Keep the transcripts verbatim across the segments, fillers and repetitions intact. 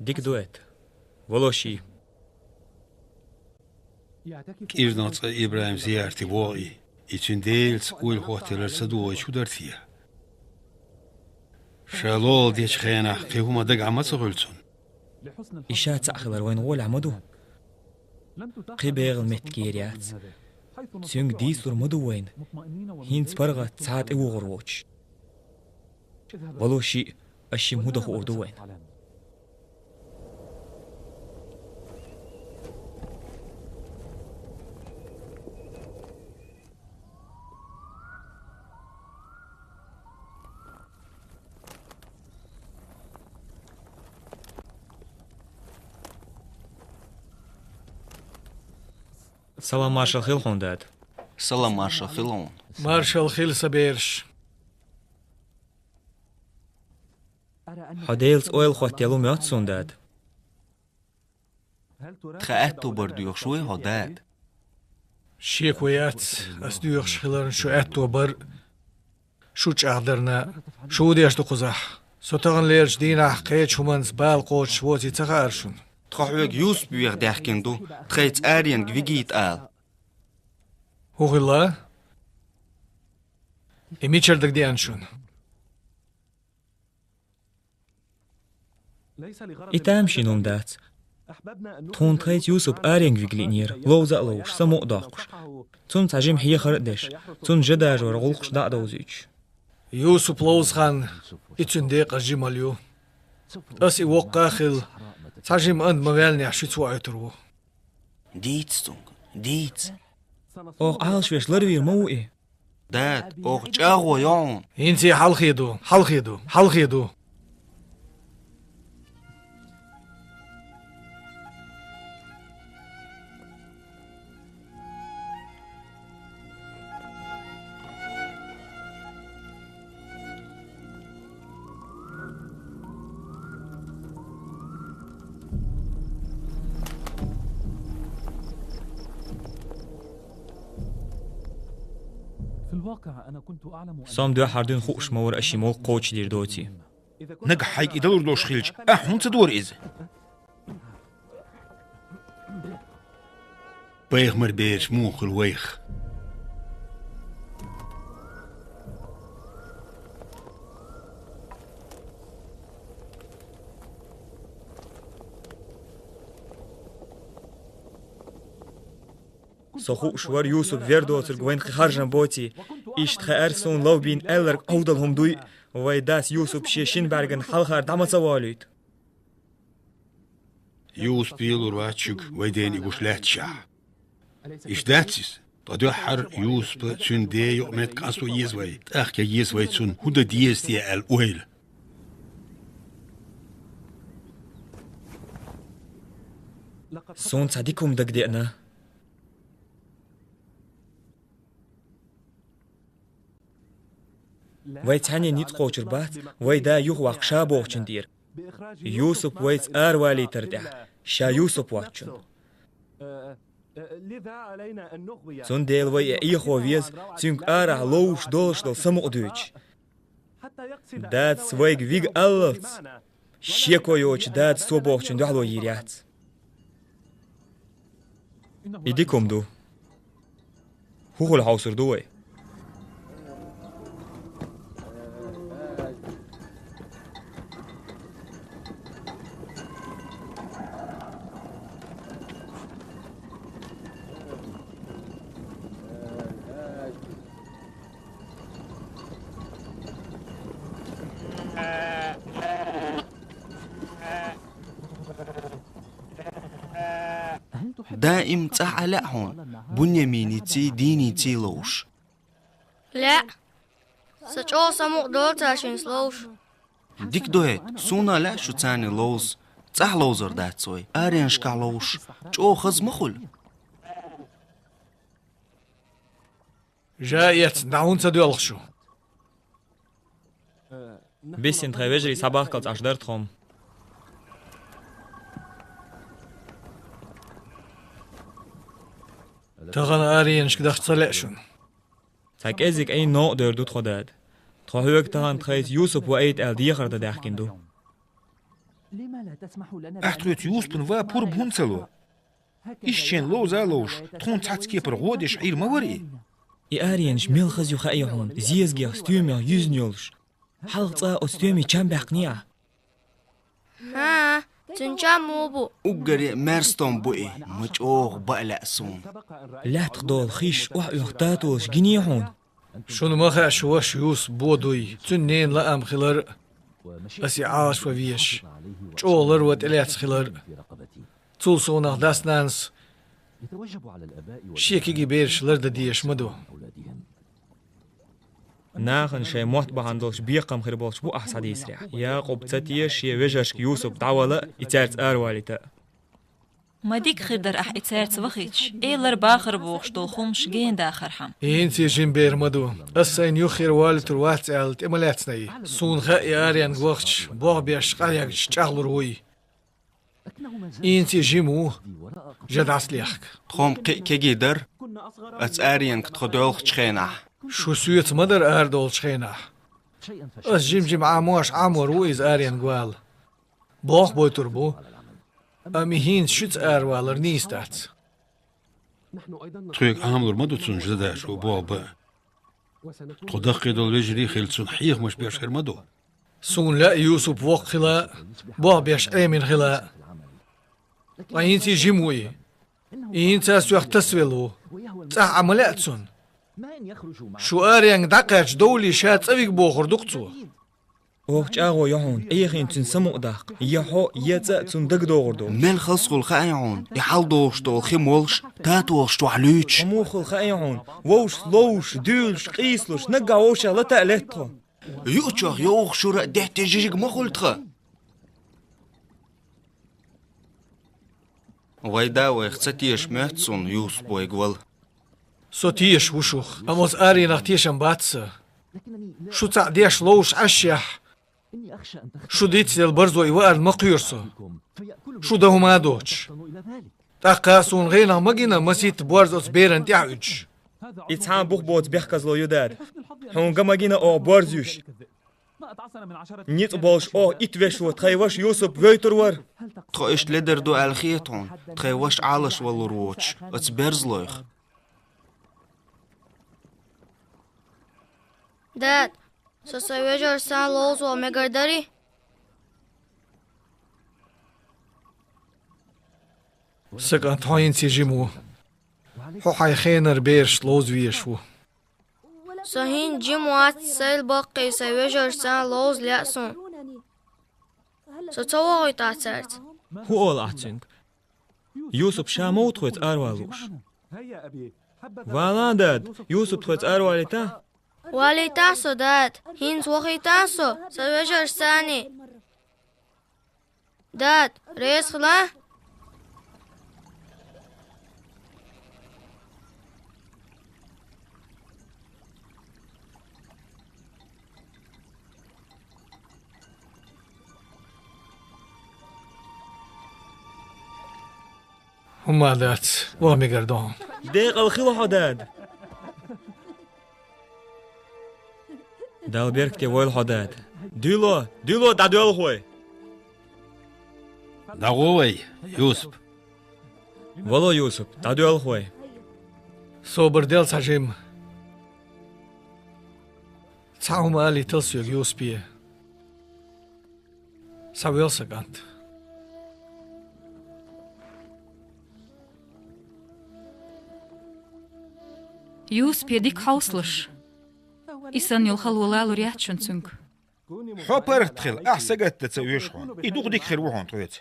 Дика ду это. Вало шиъ. КӀирнах цкъа ИбрахӀим зиярте вогӀий, и цуьнан Делаца уйла хӀоттаялар ца догӀийча хӀун дара те? Ша лолла дечу хенахь кхин хӀума дагахь ма ца хуьлу цунна? И ша цхьаъ хилар вайна гӀолехь ма ду. Кхин бегӀал меттиг яц. Цуьнга дийцалур ма ду вайна, хӀинца паргӀат цхьа а тӀевогӀур воцуш. Вало шиъ, ас шимма хӀун дан хуур ду вайна. Салам маршалла хила хьуна, дада. Салам маршалла хила хьуна. Маршалла хила, сан бераш. Хьо Делаца ойла хӀоттаелла ма йоццу суна, дада. Тхан аьтто бар доьхуш вуй хьо, дада? Шеко яц, ас доьхуш хиларна шу аьтто бар, шу чӀагӀдарна. Шу хӀун деш ду кхузахь? Со таханлерчу дийнахь кхечу хӀуманца бала кхочуш воций ца хаьара шуна? Тхо хьоьга Юсуп веха даьхкина ду, тхайца аренга вигийта ала. ХӀун хилла? И мичара дагадеана шуна? И тамашийна хӀума дац. Тхуна тхайца Юсуп аренга вига лиънера, ловза а ловзуш, самукъа а доккхуш. Цунна цхьа жима хьехар а деш, цунна жа дажор гӀуллакхаш дӀа а довзуьйтуш. Юсуп ловза хан, и цуьнан декъаза жималла ю. Ас и воккха а хилла, цхьа жима анда ма ваьллинехь шуьца ву Ӏуьйтур ву. Дийца цуьнга, дийца. Оха Ӏалашвеш ларвийр ма ву и. Дада, оха чӀагӀо йо хьуна. ХӀинца хьалхе ду, хьалхе ду, хьалхе ду. Со-м дуьххьара дуьйна хууш ма вара аша и мохк кхочушдийр доций. Нагахь хьайга и далур долуш хилча, ахьа хӀунда ца дора иза? Пайхамар бераш муха хуьлу вайх? Со хууш вара Юсуп вер доцург вайна кхин харжам боций, иштта хаьара суна Лавбина аьлларг Ӏовдал хӀума дуй, вай дас Юсуп шен шина бӀаьргана хьалхара дӀа ма ца волуьйту. Юсуп лелор вац шуьга, вай дена и гуш лаьтташехь. Иштта дац иза? Ткъа дуьххьара Юсупа, цуьнан ден юкъаметтиг къасто еза вай, тӀаккха еза вай цунна хӀун дан деза те аьлла ойла. Суна цхьа дика хӀума дагадеана. Вай цхьаьннен ницкъ кхочур бац, вай да юхаваккха ша бохучун тӀера. Юсуп вайца аравалийтар тӀехь, ша Юсуп воцчунна. Цундела вай и Ӏехо веза, цуьнга арахь ловзуш долуш долу самукъа дуьйцуш. Дадас вайга вига аллалц, шеко йоцуш дадас цо бохучун дуьхьало йийр яц. И дика хӀума ду. ХӀун хуьлу хьовсур ду вай? Даим цӀахь а лаьа хьуна, Буньяминиций, дийниций ловзуш. Лаьа. Сан чӀогӀа самукъадолу цара шайца ловзуш. Дика ду хӀета, суна а лаьа шу царна ловза. ЦӀахь ловзар дац вай, аренашкахь ловзуш. ЧӀогӀа хаза ма хуьлу. Жа эцна, дӀа хӀунда ца доьлху шу? Биссина тхайн вежарий схьабахкалц Ӏаш дара тхо-м. Тахана аренашка даха ца лаьа шуна. Цхьа кӀеззиг Ӏийна новкъа дер ду тхо, дада. Тхо хьоьга тахана тхайца Юсуп ваийта аьлла дехар дан даьхкина ду. Ахь тхоьца Юсупан ва пурба хӀунда ца ло? Иштта шен ловза а ловш, тхуна цхьацца кепара гӀо а деш Ӏийр ма вара и? И аренаш мел хаза ю хаьий хьуна, зезагех, стоьмех юьзна йолаш. Хьалха цкъа оцу стоьме чам баьккхинехьа? ХӀаа, цуьнан чам муха бу? Уггаре а маьрстон бу и, ма чӀогӀа баа лаьа суна. Лаьттах долу хиш охьаоьху татолаш гиний хьуна? Шуна ма хаьа шун ваша Юсуп бо дуй, цуьнан ненан лаам хилар а, аса и Ӏалашван везаш, чӀогӀа ларван тӀелаьцна хилар а. Цул совнах дас-нанас шен кегий бераш лардан дезаш ма ду. Нахана шайн мотт бахьана долуш бекхам хир болуш бу ахь схьадийцарехь. Якъуб ца теша шен вежаршка Юсуп дӀавала а, и цаьрца аравалийта а. Ма дика хир дара ахь и цаьрца вахийташ, элар бахар бохуш долу хӀуманаш гена дахархьама. ХӀинца и жима бер ма ду. Ас сайна юххера валийтур вац аьлла, тӀе ма лаьцна и. Суна хаьа и аренга вахча, болх беш къахьегча чӀагӀлур вуй. ХӀинца и жима ву, жа дӀасалехка. Тхо-м кхин а кегий дара, оцу аренга тхо доьлхучу хенахь. Шу соьца ма дара арадолчу хенахь. Ас жим-жима Ӏамош Ӏамор ву иза аренга вала. Болх бойтур бу. Амма и хӀинца шуьца аравалар нийса дац. Тхоьга Ӏамалур ма ду цунна жа даш ву болх бан. Тхо даккхий долу вежарий а хилла, цунна хьехамаш беш хир ма ду. Суна лаьа Юсуп воккха хила а, болх беш Ӏемина хила а. Ткъа хӀинца и жима ву и. И хӀинца а соьх тасавелла ву. ЦӀахь Ӏа ма лаьа цунна. Шу аренга дӀакхаьчча довлий ша цӀа вига бохур ду-кх цо. Оха чӀагӀо йо хьуна, Ӏехийна цуьнан самукъадаккха, я хьо, я цӀа а цунна дагадогӀур долуш. Мел хазахула хаьий хьуна, и хьал дохуш долу хи молуш татолаш чохь луьйчуш? Ткъа муха хула хаьий хьуна, вовшашца ловзуш, дуьйлуш, къийсалуш, наггахь вовшех лата а летта тхо? Юучох йовха шура а, детташ жижиг ма хуьлу тхан. Вай да вайх ца теша моьтту суна, Юсуп вайга вала. Со тешаш ву шух, амма оцу аренах тешам бац сан. Шу цхьаъ деш ловзуш Ӏашшехь, шу дицделла барзо и ваарна ма кхоьру со. Шу дан хӀума а доцуш. ТӀаккха суна гӀенах ма гина масийтта борз оцу берана тӀехь уьдуш. И цхьа а бух боцу бехказло ю, дада. Хьуна ган ма гина оха борз юьш. Ницкъ болуш оха итт вешво тхайн ваша Юсуп войтур вара. Тхо иштта ледар ду аьлла хета хьуна, тхайн ваша Ӏалашвалур воцуш, оцу берзалойх. Дад, со сайн вежаршца ловза вала мегар дарий? Сан кӀант, хьо хӀинца жима ву. Хьо хьайн хенара берашца ловза везаш ву. Со хӀинца жима вац, сайл баккхий сайн вежаршца ловза лаьа суна. Со ца вохуьйтахь цаьрца? ХӀун олу ахь цуьнга? Юсуп ша ма ву тхоьца аравала лууш? Вала, дада, Юсуп тхоьца аравалийта? Валийта со, дад, хӀинца вохуьйтахь со сайн вежаршцаний? Дад, реза хила? ХӀумма дац, ваха мегар ду хьуна. Декъала хила хьо, дада. Дала беркате войла хьо, дада. Дуьйло, дуьйло, дӀадоьлху вай. ДӀагӀо вай, Юсуп. Вало, Юсуп, дӀадоьлху вай. Собар де цхьа жимма. Цхьа хӀума алийтал соьга Юсупе. Схьавоьлла сан кӀант. Юсупе дика хьовсалаш. И санна йолу хало лалур яц шуна цуьнга. Хьо паргӀат хила, ахь сагатдан ца оьшу хьуна. И дукха дика хир ву хьуна тхоьца.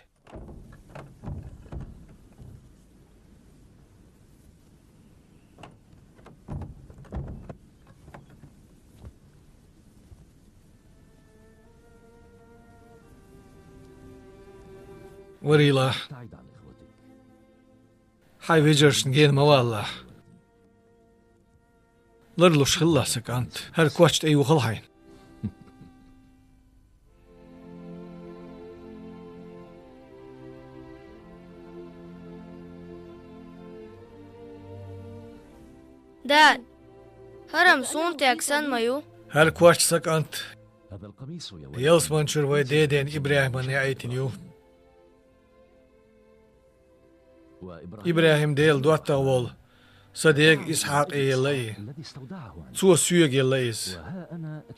Варийла. Хьайн вежаршна гена ма валлахь. Ларлуш хилла сан кӀант, хӀара коч тӀеюхал хьайна. Дад, хӀара-м суна тӀехь санна ма ю. ХӀара коч, сан кӀант, Ялсаманчура вай деден ИбрахӀима яхийтина ю. ИбрахӀим Дела доттагӀа волу. Сан дега Исхьакъе елла и. Цо соьга елла иза.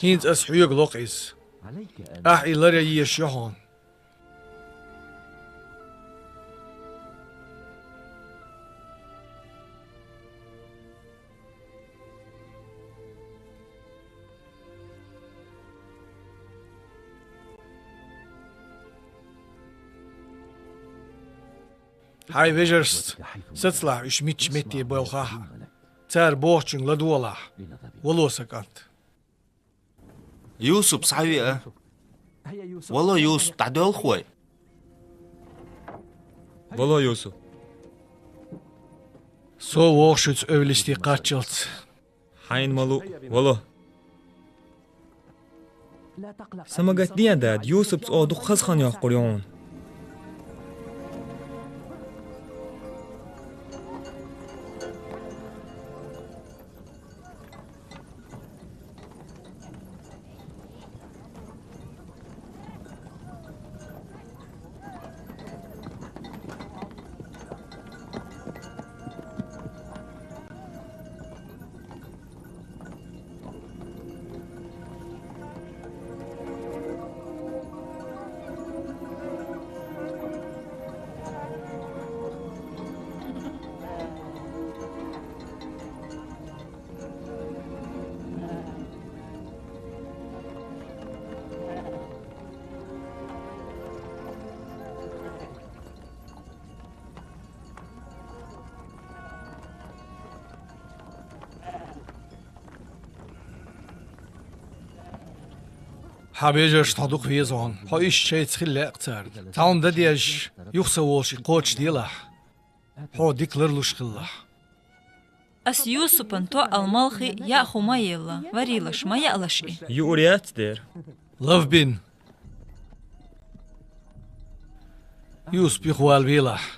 ХӀинца ас хьоьга локху иза. Ахь и ларъян езаш ю хьуна. Хьайн вежаршца сацалахь, уьш мичча метте болх бахь. Цара бохучуьнга ладогӀалахь. Вало, сан кӀант. Юсуп схьавеа. Вало, Юсуп, дӀадоьлху вай. Вало, Юсуп. Со вогӀу шуьца эвлисте кхаччалц. Хьайна ма луъу, вало. Са ма гатде, дада, Юсупца оха дукха хаза хан йоккхур ю хьуна. Хьан вежарш тхо дукха веза хьуна. Хьо иштта шайца хила лаьа-кх царна. Цхьа хӀума дан дезаш, юха са волуш и кхочушделахь. Хьо дика ларлуш хилалахь. Ас Юсупан тоъал малхий яа хӀума а елла, варрийлаш, ма яалаш и. Юур яц дера. Лав бина. Юсуп юхавала велахь.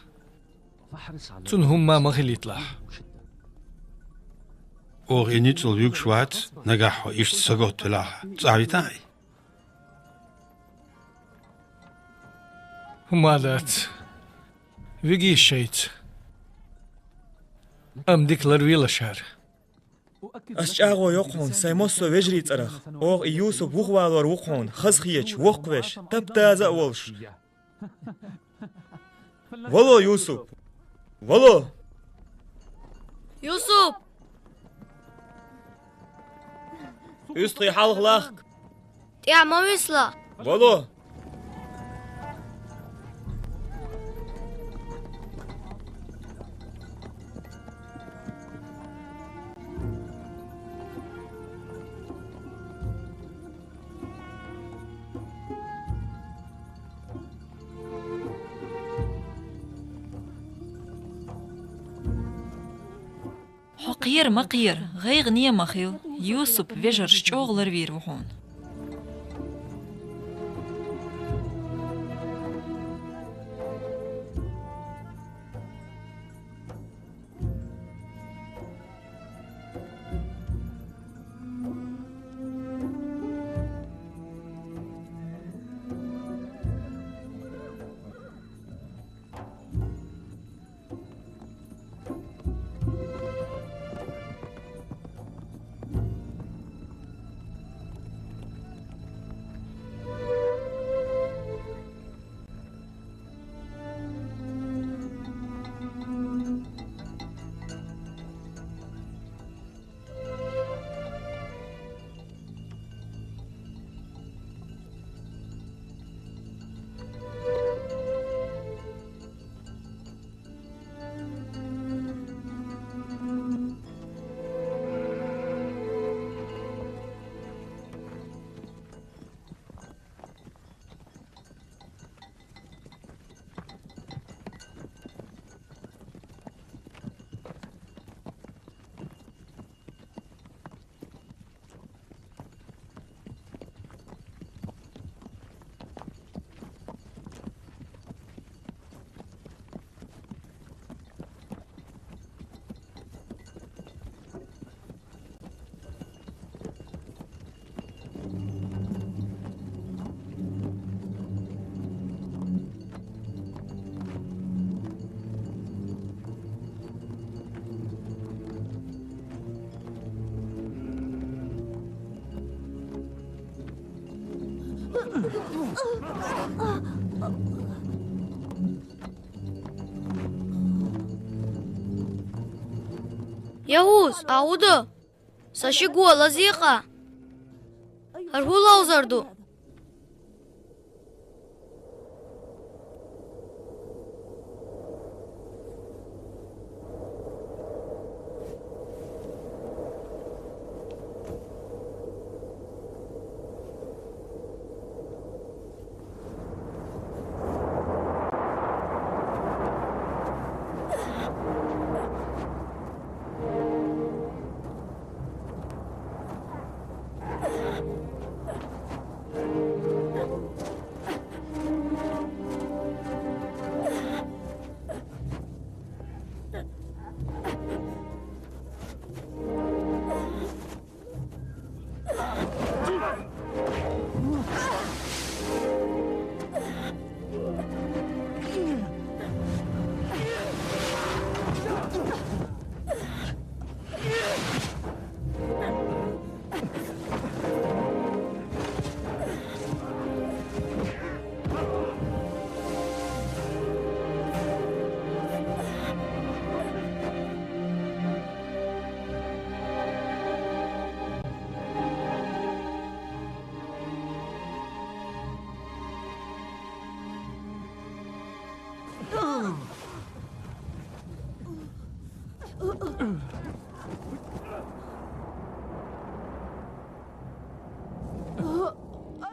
Цунна хӀумма а ма хилийталахь. Оха и ницкъал вуьгуш вац, нагахь хьо иштта сагот делахь, цӀа а витахь и. ХӀумма а дац. Вигийша шайца. Амма дика ларвелаш хӀара. Ас чӀагӀо йо-кх хьуна сайн массо а вежарий цӀарах. Оха и Юсуп вухавалор ву-кх хьуна, хазахеташ, воккхавеш, тап-таза а волуш. Вало, Юсуп! Вало! Юсуп! УьстагӀий хьалха лахка! ТӀаьхьа ма висла! Вало! Хьо кхера ма кхера, гӀайгӀане ма хила, Юсуп вежарш чӀогӀа ларвийр ву хьуна. Я вуз, Ӏовуда? Са ши го лазий-кха. ХӀара хӀун ловзар ду?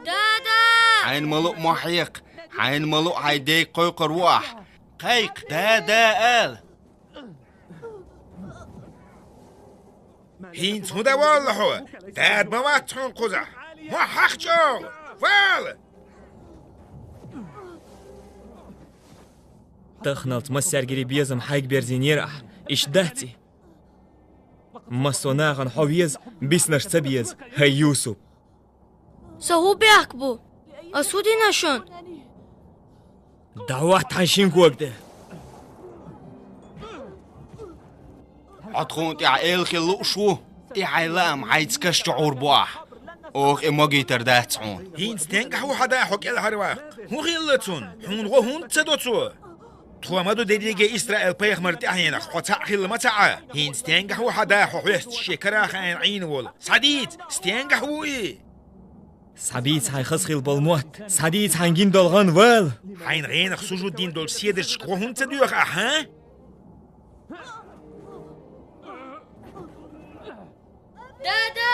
Дада! Хьайна ма луъу мохь хьекха, хьайна ма луъу хьайн дега кхойкхур ву ахь. Кхайкха, «Дада!» ала. ХӀинца хӀун дан воллу хьо? Дада ма вац хьуна кхузахь. Мохь хьакха чӀогӀа! Вала! Таханалц массаьргара безам хьайга берзийнера ахь. Иштта дац и? Массо а нахана хьо веза, бисинарш ца беза, хӀай Юсуп. Со хӀун бехк бу? Ас хӀун дина шуна? ДӀахӀотта хьайн шин кога тӀе. Хьо тхуна тӀехь эла хила лууш ву, и хьайн лаам хьайца каш чу Ӏур бу ахь. Оха и могийтар дац хьуна. ХӀинца стенгахь ву хьан да хьо кӀелхьарваккха? ХӀун хилла цунна? Хьуна гӀо хӀунда ца до цо? Тхо ма ду дерриге Исраил-пайхамар тӀаьхьенах, хьо цхьаъ хилла ма ца Ӏа. ХӀинца стенгахь ву хьан да хьо хьоьстуш шен кара хаийна Ӏийна волу? Схьадийца, стенгахь ву и? Схьабийца хьайн хаза хилла болу мотт, схьадийца хьайна гина долу гӀан, вала! Хьайна гӀенах сужуд дина долчу седарчашка гӀо хӀунда ца доьху ахь, хьа? Дада!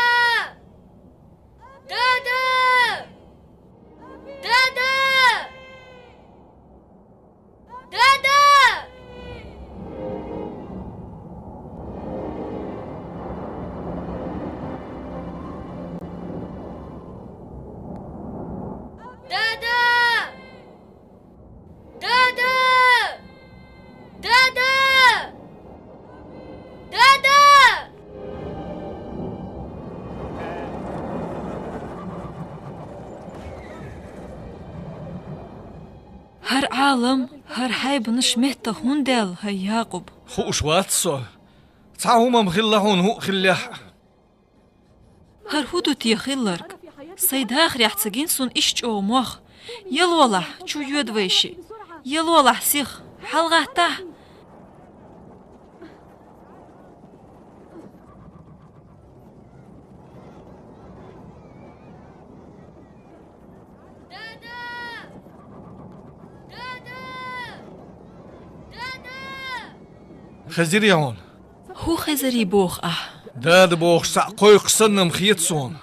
Дада! Дада! Дада! Дада! Дада! Дада! Дада! ХӀара Ӏалам, хӀара хьайбанаш меттах хӀунда даьлла, хӀай Якъуб? Хууш вац со. Цхьа хӀума-м хилла хьуна хӀуъа хиллехь а. ХӀара хӀун ду те хилларг? Сайн дахарехь ца гина суна иштта чӀогӀа мох. Ялолахь, чу йоьду вай шиъ. Ялолахь сиха, хьалагӀаттахь. Хезирий хьуна? ХӀун хезарий боху ахь? Дада бохуш цхьаъ кхойкхуш санна-м хета суна.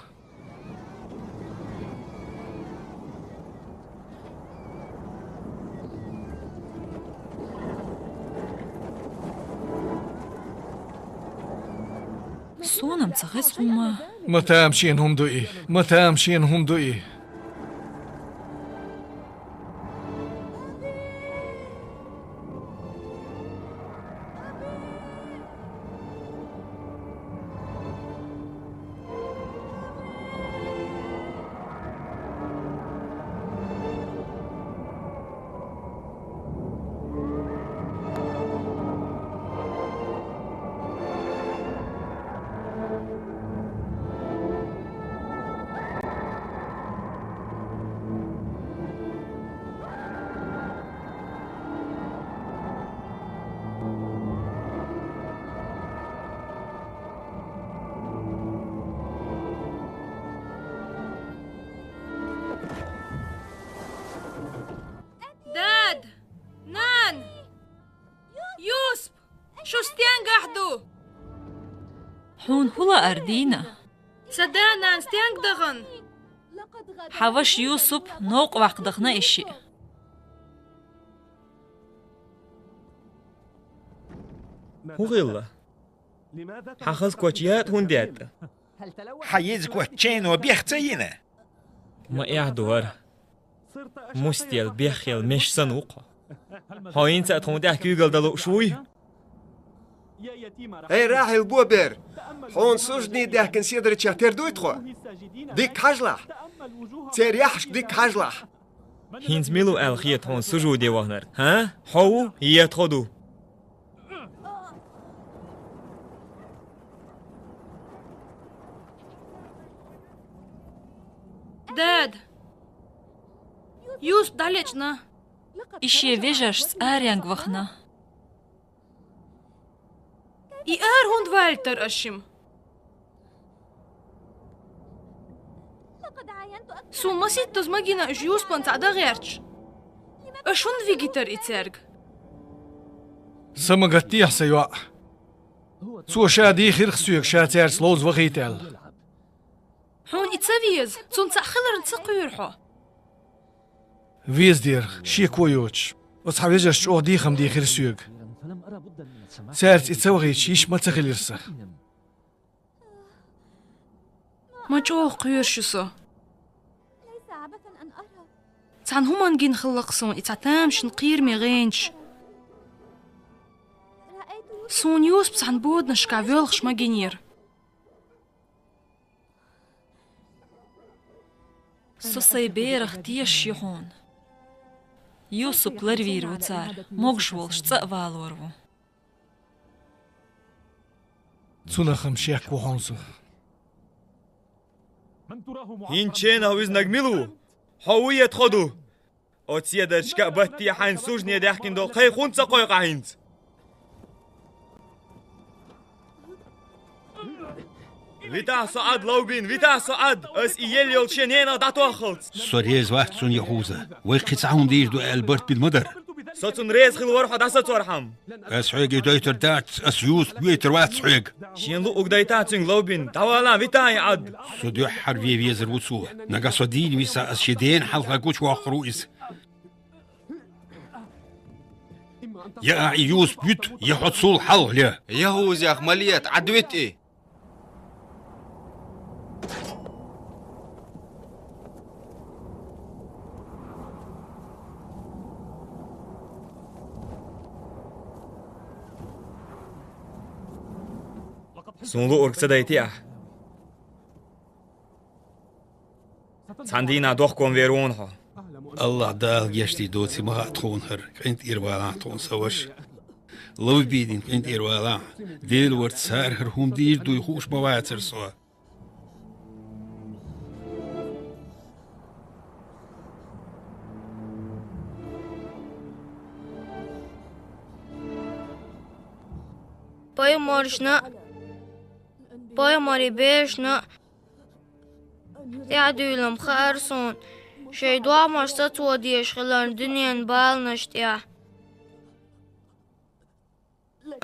Суна-м ца хеза хӀумма. Ма тамашийна хӀума ду и, ма тамашийна хӀума ду и. Хьуна хӀун лаьар дийна? Сан да-нана стенга дахана? Хьан ваша Юсуп новкъа ваккха дахана из шиъ. ХӀун хилла? Хьан хаза коч ятӀа хӀунда еттӀа? Хьан йиза коч чейно бех ца йина? Ма эхь ду хӀара. Мустел беххел меш санна ву-кх хьо. Хьо хӀинца а тхуна тӀехь куьйгалла дан лууш вуй? Эй, Рахьил бобер! Хьуна сужуде даьхкина седарчех тера дуй тхо? Дика хьажалахь! Церан яххьашка дика хьажалахь! ХӀинца мила ву аьлла хета хьуна сужуде ваханарг, хӀа? Хьо ву, е тхо ду? Дада, Юсуп дӀалечкъна. И шен вежаршца аренга вахана. И ара хӀунда валийтар ас шимма? Суна масийттаза ма гина уьш Юсупан цхьа дан гӀерташ. Аш хӀунда вигийтар и цаьрга? Са ма гатдехьа, сан йоӀ. Цо ша дийхира-кх соьга, ша цаьрца ловза вахийта аьлла. Хьуна и ца веза, цунна цхьаъ хиларна ца кхоьру хьо? Веза дера, шеко йоцуш. Оцу хьан вежарша чӀогӀа дехам дийхира соьга. Цаьрца и ца вахийташ йиш ма ца хилира сан. Ма чӀогӀа кхоьру шу со. Цхьана хӀуманна гина хилла-кх суна и цхьа тамашийна кхераме гӀенаш. Суна Юсуп цхьана боданашкахь воьлхуш ма гинера. Со сайн берах тешаш ю хьуна. Юсуп ларвийр ву цара, могуш волуш цӀа а валор ву. Цунах-м шек ву хьуна со. ХӀинца шенах вуьзнарг мила ву? Хьо ву е тхо ду? Оцу седарчка а батте хьайна сужуде даьхкина долу кхайкха хӀунда ца кхойкху ахь хӀинца? Витахь со Ӏад, Ловбин, витахь со Ӏад! Ас и елла йолчу шен ненах дӀатоххалц! Со реза вац цунна, ЯхӀуза. Вай кхин цхьа хӀума дийр ду аьлла барт бина ма дара. Со цунна реза хилла вара хьо дӀасацорхьама. Ас хьоьга и дойтур дац, ас Юсуп гойтур вац хьоьга. Шен луъург дайта цуьнга, Ловбин, дӀавала, витахь и Ӏад! Со дуьххьара вен везар ву цо. Нагахь со дийна висахь, ас шен дена хьалха гучувоккхур ву иза. Я ахь и Юсуп вуьту, я хьо цул хьалха ле. ЯхӀузех ма лета, Ӏад вита и! Суна луъург ца дайтий ахь? Цхьана дийнахь дохком вер ву хьо. АллахӀ Дала гечдийр доций ма хаьа тхуна хӀара, къинтӀера валахь тхуна сан ваша. Ловбинин къинтӀера валахь, Дела варца цара хӀара хӀума дийр дуй хууш ма вацара со. Пайхамаршна а, пайхамарийн берашна а тӀаьхьадуьйлам хаьара суна, шайн догӀмаш сацо дезаш хиларна дуьненан баланаш тӀехь.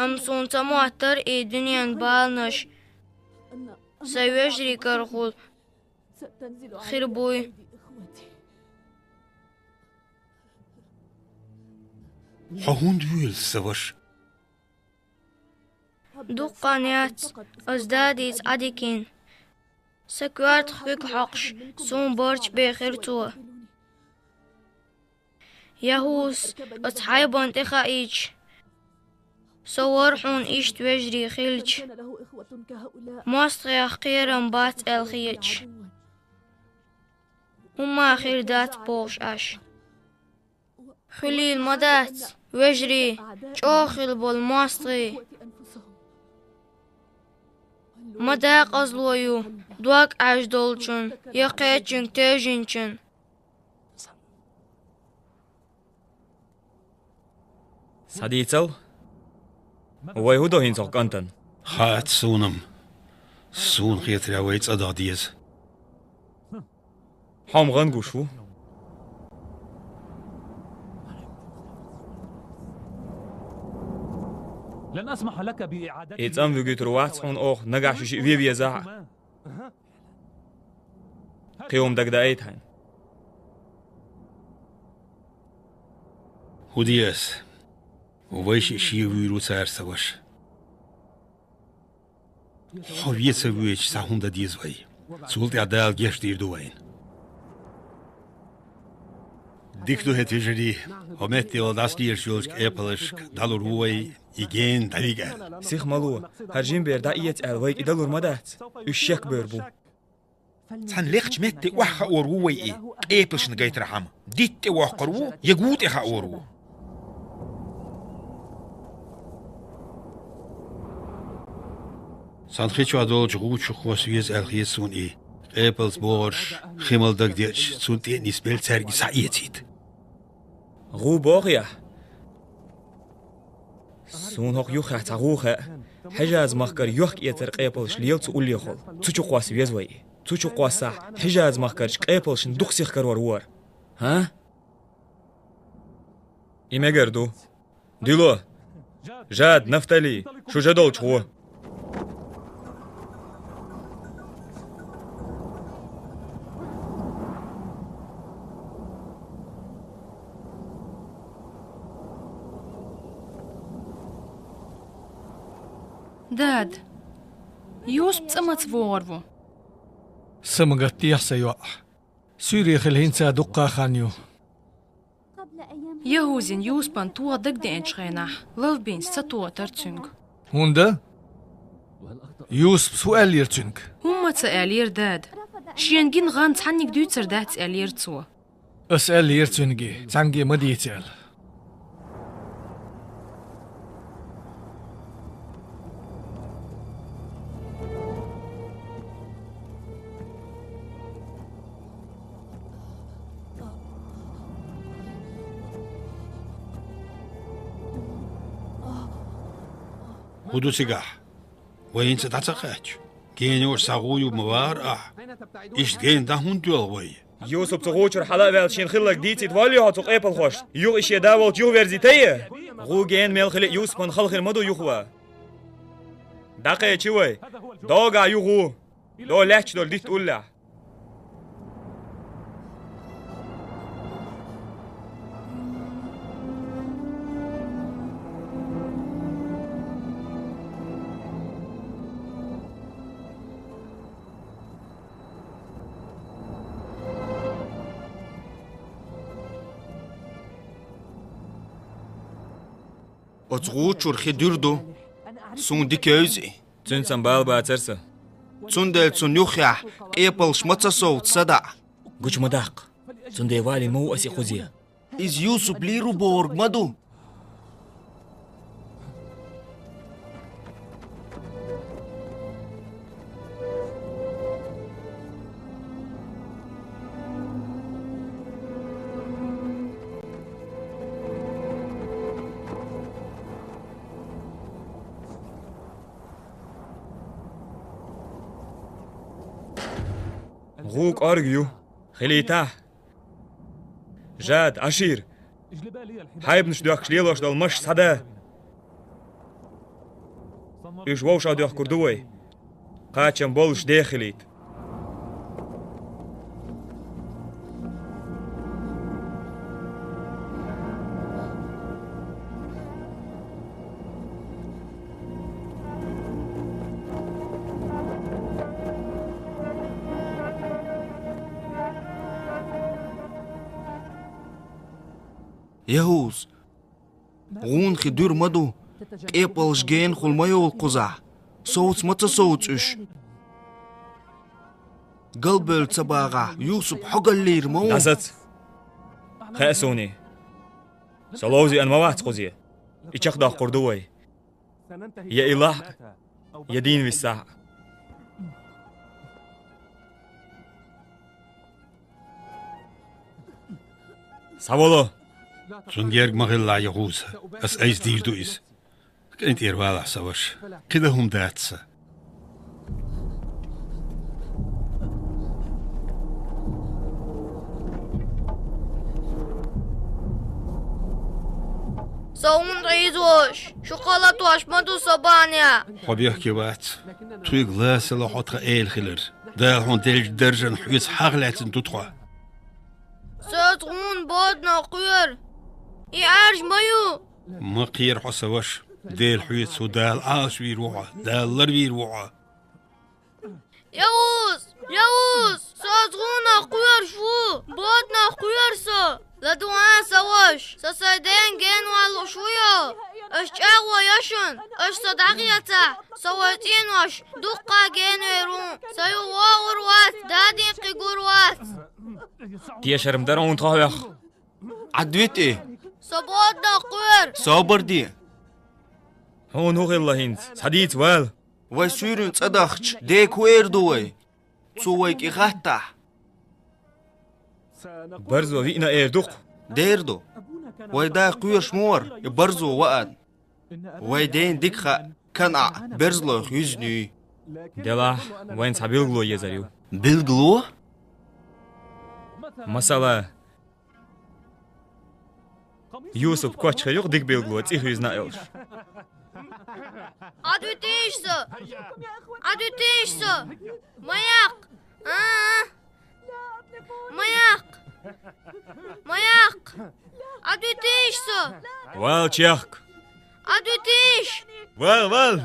Амма суна ца моттара и дуьненан баланаш сайн вежарий карахула хир буй. Хьо хӀунда воьлу, сан ваша? Дукха хан яц ас дадийца Ӏадикина. Сан коьртах куьг хьокхуш, суна барт бехира цо. ЯхӀузас оцу хьайбана тӀе хаийча, со вара хьуна иштта вежарий хилча, мостагӀех кхерам бац аьлла хеташ. ХӀумма хир дац бохуш Ӏаш. Хуьлийла ма дац, вежарий, чӀогӀа хилла болу мостагӀий. Ма декъазло ю дог Ӏаьржа долчун я кхечуьнга тевжинчун. Схьадийцал, вай хӀун до хӀинца хӀокху кӀантана? Хаьа суна-м. Суна хетарехь, вай цӀа даха деза. Хьо-м гӀан гуш ву. لن أسمح لك بإعادته. И цӀан вуьгуьйтур вац хьуна оха нагахь шу шиъ вен везахь а. Кхин хӀума дагадаийта хьайна. ХӀун де ас? Вай шиъ шен вуьйр ву цара, сан ваша. Хьо вен ца воьдуш цхьа хӀума дан деза вай. Цул тӀаьхьа Дала гечдийр ду вайна. Дика ду хӀета, вежарий, хьо метте вала дӀасалелаш йолчу кӀепалшка дӀалур ву вай, и гена дӀавига аьлла. Сих ма ло, хӀара жима бер дӀаэца аьлла, вайга и далур ма дац. Уьш шекбевр бу. Цхьана лекхачу метте охьахаар ву вай и, кӀепалшна гайтархьама. Дитта тӀе воккхур ву, я гу тӀе хаар ву. Сан хи чохь долчу гӀу чу кхосса веза аьлла хета суна и. Кхепалц бохурш хи мала дагадеъча, цунна тӀе а нисбелла цаьрга схьаэцийта. ГӀу боху ахь? Суна хӀокху юххехь цхьа гӀу хаьа. Хьижаз-махкара йохка-эцар кхепалш лела цу уллехула. Цу чу кхосса веза вай и. Цу чу кхоссахь, Хьижаз-махкарчу кхепалшна дукха сих карор ву хӀара. ХӀан? И мегар ду. Дуьло! Жад, Нафтали, шу жа долчу гӀо! Дада, Юсуп цӀа маца вогӀур ву? Са ма гатдехьа, сан йоӀ. Суьйре хила хӀинца дуккха а хан ю. ЯхӀузина Юсупан тоха дагадеанчу хенахь, ловбинца ца тохатара цуьнга. ХӀунда? Юсупс хӀун аьллера цуьнга? ХӀумма ца аьллера, дада. Шена гина гӀан цхьанниг дуьйцур дац, аьллера цо. Ас аьллера цуьнга, цхьаьнгге ма дийца аьлла. ХӀун ду цигахь? Вай хӀинца дӀа ца кхаьчча, генахь схьа гӀу ю ма вахара ахь. Иштта гена дӀа хӀунда доьлху вай? Юсуп цу гӀу чуьра хьала а ваьлла, шена хилларг дийцийта воллий хьо цу кӀепалхошна? Юха и шен да волчу юхаверзийтий? ГӀу гена мел хили Юсупан хала хир ма ду юха ван. ДӀакхечи вай. Догахь ю гӀу. До лаьтташ долу дитта уллехь. Оцу гӀу чуьра хи дуьра ду. Суна дика евза и. Цуьнца-м бала бацара сан. Цундела цунна юххехь кӀепалш ма ца совца садаӀа. Гучу ма даккха. Цундела валийна ма ву ас и кхузе. Иза Юсуп лийр ву бохург ма ду. ГӀу кӀорга ю. Хилийтахьа. Жад, Ӏашир. Хьайбанаш доьхкуш лелош долу машаш схьада. Уьш вовшах доьхкур ду вай. Кхачам боллуш деха хилийта. ЯхӀуз, гӀуна хи дуьра ма ду, кӀепалш генахула ма йовла кхузахь, совца ма ца совца уьш. Галбевлла ца багӀахь, Юсуп хьо галлийр ма ву. ДӀасаца. Хаьа суна и. Со ловза еана ма вац кхузе. И чекхдоккхур ду вай. Я и лахь а, я дийна виссахь а. Схьавало! Цунна герга ма хилалахь, ЯхӀуз. Ас айса дийр ду иза. КӀентӀера валахь, сан ваша. КхидӀа хӀума дац сан. Со хьуна хьийзош, шу кхалатош ма ду со бахьанехь. Хьо бехке вац. Тхоьга лацало хьо тхан эла хилар. Дала хьуна деллачу даржана хьоьца хьагӀ лаьцна ду тхо. Со цу хьуна боданах кхоьру. И Ӏаьржа ма ю. Ма кхера хьо, сан ваша. Дела хьоьца ву, Дала Ӏалашвийр ву хьо, Дала ларвийр ву хьо. Яус! Яус! Со цу хьунах кхоьруш ву! Боданах кхоьру со! ЛадугӀа, сан ваша! Со сайн ден генвалуш ву йо! Аш чӀагӀо йо шуна! Аш со дӀакхетахь, со вайн цӀенош дуккха генвер ву! Со юха вогӀур вац, дадин кхин гур вац! Тешарм дара хьуна тхо хьох. Ӏадвитий? Со боданах кхоьру! Собар де! Хьуна хӀун хилла хӀинца? Схьадийца вала! Вай суьйранна цӀа дахча, Ден кхоьрур ду вай. Цо вай кӀи хаттахь. Барзо виъна эр ду-кх. Дер ду. Вай да кхоьруш ма вара, и барзо ваан. Вай ден дика хаьа, КанӀа берзалойх юьзна юй. Делахь, вайна цхьа билгало езар ю. Билгало? Масала, Юсуп кочхе юха дика билгало, цӀи хуьйзина а йолуш. Ӏадвитийша со! Ӏадвитийша со! Ма яккха! А-а! Ма яккха! Ма яккха! Ӏадвитийша со! Вал чехка! Ӏадвитийша! Вал, вал!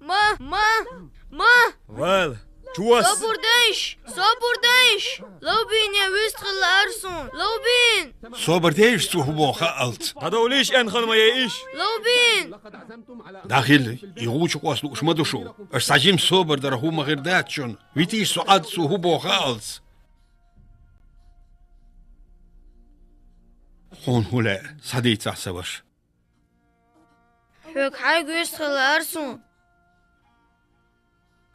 Ма, ма, ма! Вал! Чу вас! Собар дайша! Собар дайша! Ловбине вистхилла ара суна! Ловбин! Собар дайша, цо хӀун боху хаалц! ДӀадовлийша, энхан ма яйиш! Ловбин! ДӀахилла, и гӀу чу къослуш ма ду шу. Аша цхьа жима собар дара хӀума хир дац шуна. Витийша со Ӏад, цо хӀун боху хаалц! Хьуна хӀун лаьа, схьадийцахь, сан ваша. Хьоьга хьайга вистхилла ара суна.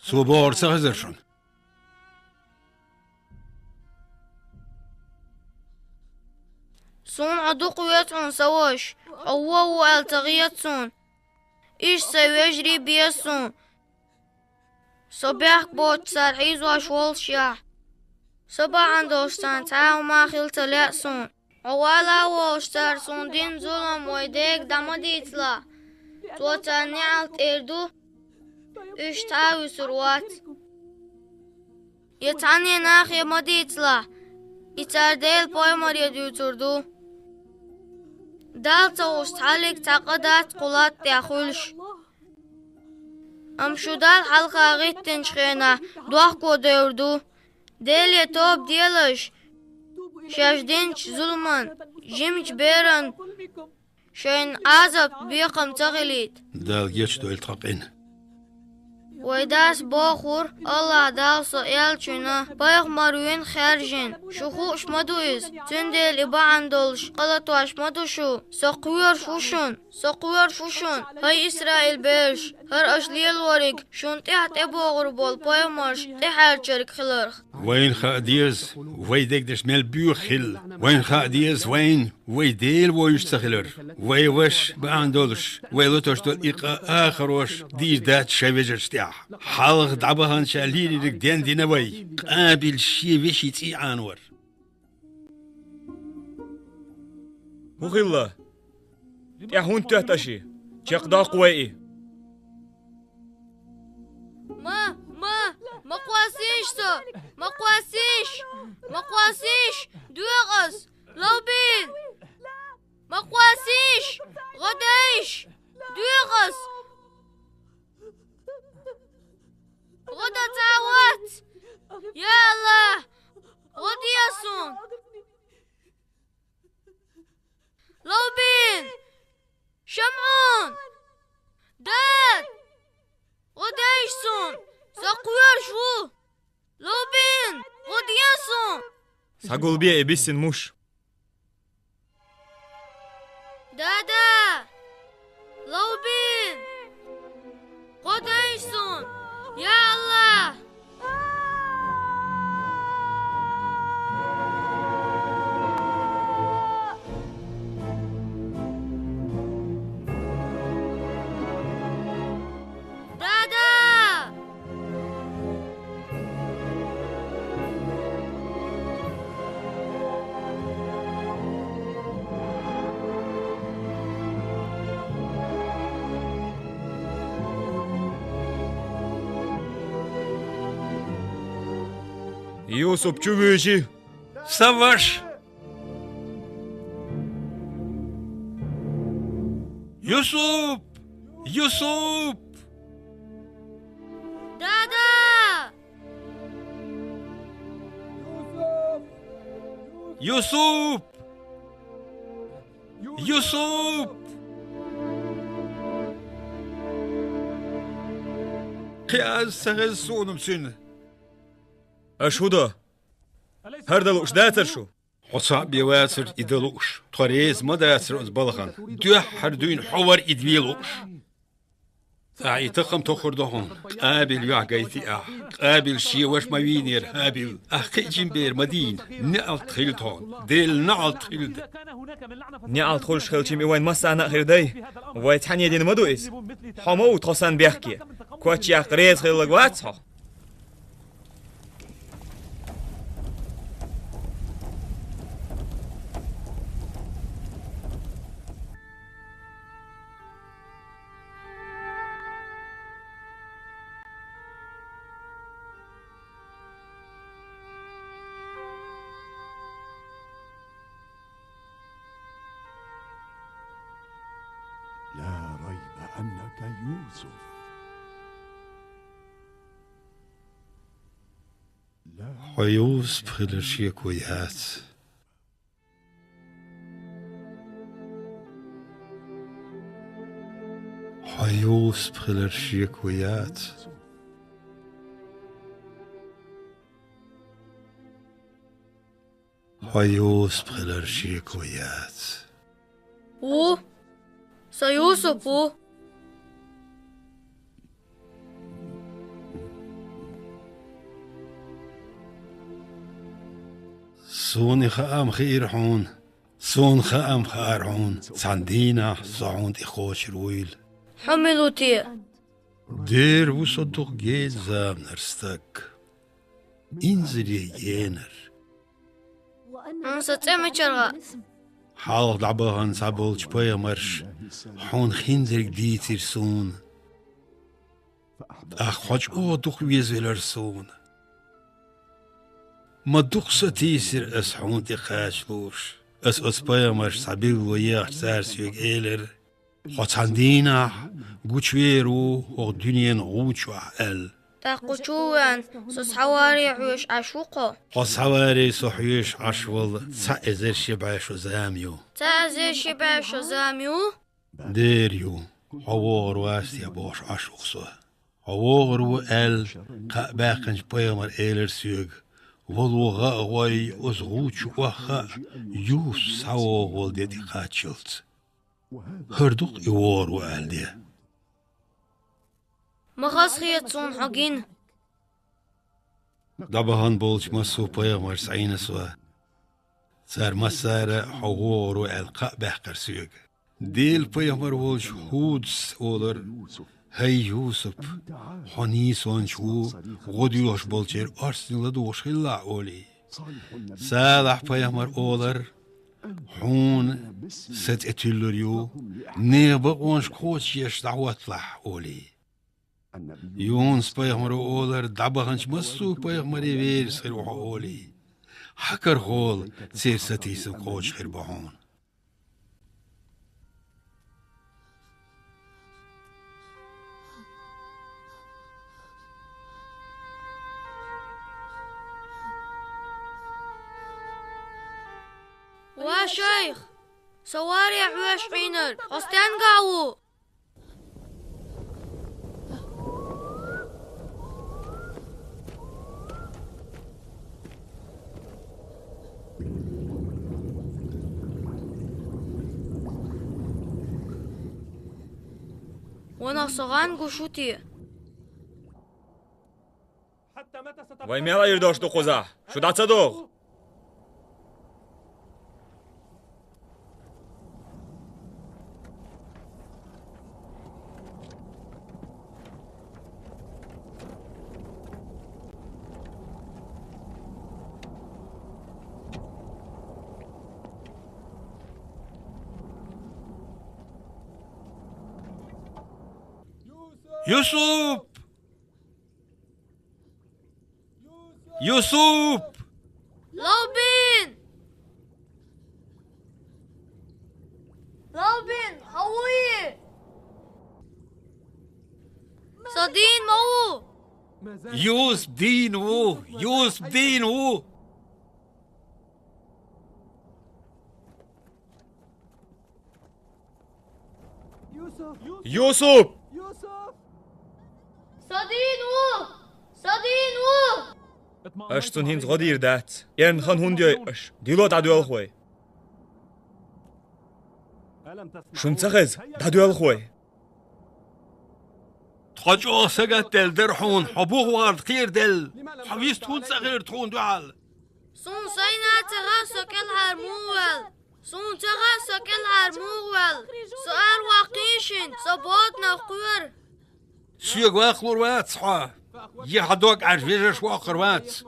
Цо бохург ца хезара шуна? Суна хьо дукха веза хьуна, сан ваша, хьо вон ву аьлла ца хета суна. Иштта сайн вежарий беза суна. Со бехк боцуш цара хьийзош воллушехь, со бахьана долуш царна цхьа а хӀума хила ца лаьа суна. Хьо вала а волуш цара суна дина зулам вайн Дега дӀа ма дийцалахь, Цо царна неӀалт эр ду, уьш цхьа а вуьсур вац. Я цхьанне нахе ма дийцалахь, и цара Делан пайхамаре дуьйцур ду. Далла ца гӀуш цхьаллиг цхьа къа дац кху латта тӀехь хуьлуш. Амма шу Далла хьалха гӀиттинчу хенахь дохко девр ду. Деле тоба делаш, шаьш динчу зуламан, жимачу беран шайна Ӏазап, бекхам ца хилийта. Дала гечдойла тхан къина. Вай дас бохура, АллахӀ Дала со аьллачунна пайхамар вина хаьржина. Шу хууш ма ду иза, цундела и бахьана долуш къа латош ма ду шу. Со кхоьруш ву шуна, со кхоьруш ву шуна, хӀай Исраил бераш, хӀара аша лелориг шуна тӀаьхьа тӀебогӀур болу пайхамарш тӀехьаьрчарг хиларх. Вайна хаа деза, вай дегнаш мел боьха хилла. Вайна хаа деза вайна вай Дела вовзуш ца хилар. Вай ваша бахьана долуш, вай латош долу и къа ахароша дийр дац шайн вежаршна тӀехь. Хьалха дӀабахана ша лийриг ден дина вай. Къабил шен вешин цӀий Ӏанавар. ХӀун хилла? ТӀе хӀунда тоьтту аша и? Чекхдоккху вай и. Ма, ма, ма кхоссийша со! Ма кхоссийша! Ма кхоссийша! ДоьгӀа ас! Ловбин! Ма кхоссийша! ГӀо дайша! ДоьгӀа ас! ГӀо дан ца вац! Я АллахӀ! ГӀо де суна! Ловбин! ШамӀун! Дад! ГӀо дайша суна! Со кхоьруш ву! Ловбин! ГӀо де суна! Схьагулбе и биссина муш! Дада! Ловбин! ГӀо дайша суна! Я АллахӀ! Дада! Юсуп, чу вуьйжи! Сан ваша! Юсуп! Юсуп! Дада! Юсуп! Юсуп! Кхин аз ца хеза суна-м цуьнан. Аша хӀун до? ХӀара дан лууш дацара шу? Хьо цхьаъ бен вацара и дан лууш. Тхо реза ма дацара оцу балхана. Дуьххьара дуьйна хьо вара и де лууш. Ахь и таххам тоххар до хьуна. Къабил юьхь гайтий ахь? Къабил шен ваша ма вийнера ХӀабил. Ахь кхин а жима бер ма дийна. НеӀалт хилда хьуна. Делан неӀалт хилда. НеӀалт хуьлуш хилча-м и вайн массарна а хир дай. Вай цхьаьна дина ма ду иза. Хьо ма ву тхо санна бехке. Коч яккха реза хилларг вац хьо? لا ريب أنك يوسف. Хьо Юсуп хилар шеко яц. Хьо Юсуп хилар шеко яц. Хьо Юсуп хилар шеко яц. Ву. Со Юсуп ву. Суна и хаам хиира хьуна. Суна хаам хаьара хьуна, цхьана дийнахь со хьуна тӀе кхочур вуйла. Хьо мила ву те? Дера ву со дукха гена заманара стаг. Инзаре енар. Хьуна сан цӀе мичара хаьа? Хьалха дӀабахана цхьаболчу пайхамарша хьуна хинзарг дийцира суна. ТӀаккха хьо чӀогӀа дукха везавелира суна. Ма дукха сатийсира ас хьуна тӀе кхачалуш. Ас оцу пайхамаршца цхьа билгало ехча, цара соьга элира: «Хьо цхьана дийнахь гучувер ву хӀокху дуьненан гӀу чохь», — аьлла. ТӀаккха гучу а веана, со схьаваре хьоьжуш Ӏаш ву-кх хьо? Хьо схьаваре со хьоьжуш Ӏаш вала цхьа эзар ши бӀе шо зама ю. Цхьа эзар ши бӀе шо зама ю? Дера ю, хьо вогӀур вац те бохуш Ӏаш ву-кх со. Хьо вогӀур ву аьлла, кхаъ баьккхинчу пайхамара элира соьга: «Вало гӀа а гӀой, оцу гӀу чу охьахаа, Юсуп схьавогӀу волу де тӀе кхаччалц». ХӀара ду-кх и вогӀур ву аьлла де. Ма хазахета суна хьо гина. ДӀабахана болчу массо а пайхамаршца Ӏийна со. Цара массара а хьо вогӀур ву аьлла кхаъ баьккхира соьга. Делан пайхамар волчу ХӀудас олура: «ХӀай Юсуп, хьо нийсонча ву, гӀо доьхуш болчеран орцане ладугӀуш хилалахь», — олий. Салахь-пайхамар олура: «Хьуна сан цӀе туьллур ю, нехан бакъонаш кхочушъеш дӀахӀотталахь», — олий. Юнус-пайхамаро олура: «ДӀабаханчу массо а пайхамарийн верас хир ву хьо», — олий. Хьан карахула церан сатийсам кхочуш хир бу хьуна? Ва шайх, со варе хьоьжуш Ӏийнарг, хьо стенгахь ву? Ванах со гӀан гуш ву те? Вай мел Ӏийр долуш ду кхузахь? Шу дӀа ца догӀу? Юсуп! Юсуп! Лавбин! Лавбин, хьо вуй? Со дийна ма ву! Юсуп дийна ву! Юсуп дийна ву! Юсуп! Со дийна ву! Со дийна ву! Аша цунна хӀинца гӀо дийр дац. Эрна хан хӀунда йой аша? Дуьйло дӀадоьлху вай. Шуна ца хеза? ДӀадоьлху вай. Тхо чӀогӀа сагатделла дара хьуна, хьо бух вахарна кхераделла, хьо вист хӀунда ца хилира тхуна дуьхьал? Суна сайна ца хаьа со кӀелхьара муха ваьлла. Суна ца хаьа со кӀелхьара муха ваьлла. Со араваккхийша, со боданах кхоьру. Соьга ваккхалур вац хьо. Е хьан дог Ӏаьржа вежарша воккхур вац.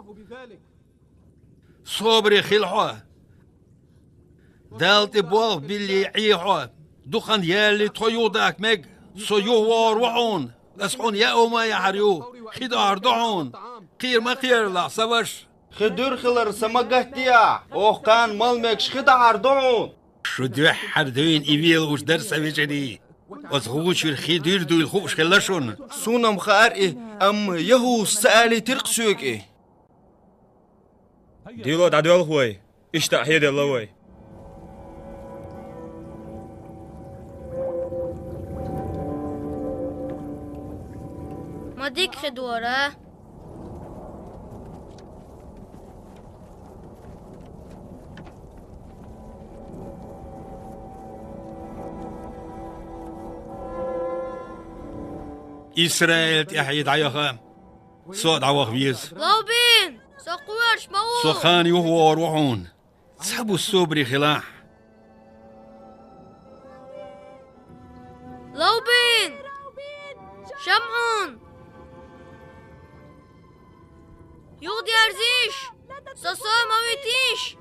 Собаре хила хьо. Далла тӀе болх билли Ӏе хьо. Дукха хан ялале тхо юхадаккха мега. Со юхавогӀур ву хьуна. Ас хьуна яа хӀума яхьар ю. Хи дахьар ду хьуна. Кхера ма кхералахь, са ваша. Хи дуьра хилар са ма гатде ахь. Оха кхана мала мегаш хи дахьар ду хьуна. Шу дуьххьара дуьйна и велавеш дара, сан вежарий. Оцу гӀу чуьра хи дуьра дуйла хууш хилла шуна. Суна-м хаьара и, амма ЯхӀуса ца алийтира-кх соьга и. Дуьйло дӀадоьлху вай, иштта а хьеделла вай. Ма дика хи дора. Исраил тӀаьхье дӀаяха, со а дӀаваха веза. Лавбин, со кхоьруш ма ву! Со кхана юхавогӀур ву хьуна. Цхьа буса собаре хилахь. Лавбин! ШамӀун! Юхадерзийша! Со сов ма витийша!